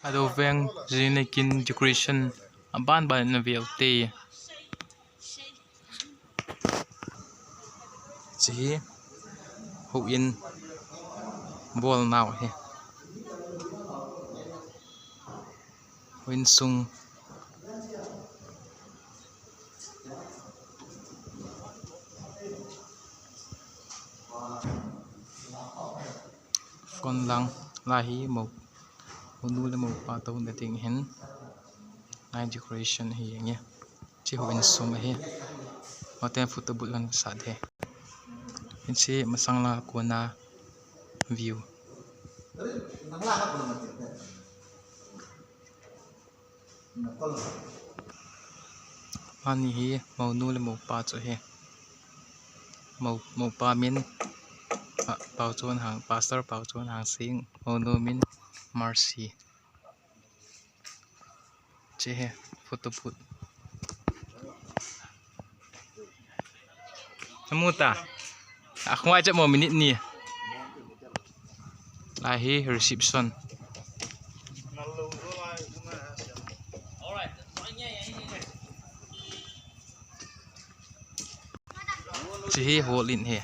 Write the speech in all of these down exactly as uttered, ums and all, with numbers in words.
Ado veng jing le kin decoration aban ban na veu te. Chi hi houin bol nau hi. Houin sung. Phone lang la hi mo. Honu le mo pa to na ding hin. Night decoration hi nge. Chi houin sung hi. Hotel photo booth lan sa de. Hin chi masang la kona view. Ani hi monu le mopa chu hi. Mo, mopa min, ah, Pau Chon Hang, Pastor Pau Chon Hang Sing, monu min Mercy. Che he, photo booth. Namu ta. Akhwai cha mo minute ni. Lai hi reception. Chi hi hall in hi.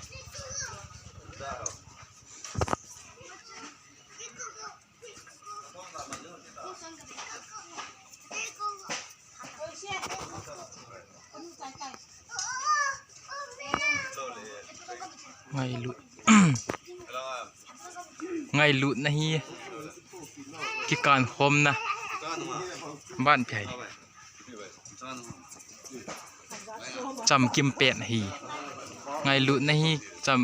Ngailut. Ngailutna hi kikan khomna. Ban pi hai. Chamkim pen hi. Ngailutna hi cham.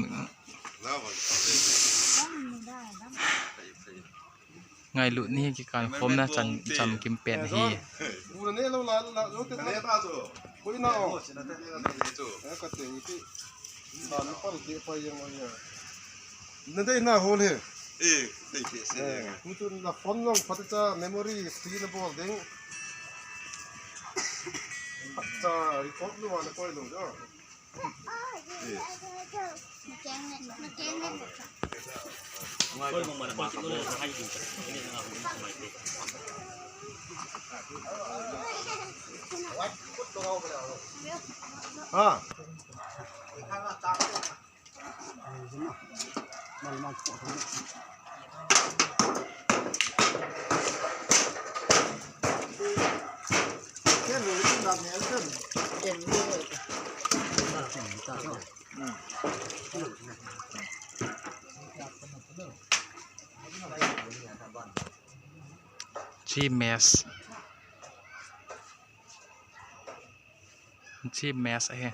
Ngailutna hi kikan khomna chan, chamkim pen hi. Na dei na hol he. Eh, dei pe se. Eh, tu tu na phone long phat cha memory free na bol ding. Phat cha record lo na koi lo jo. Eh. Ah. Chi mess. Chi mess ahi.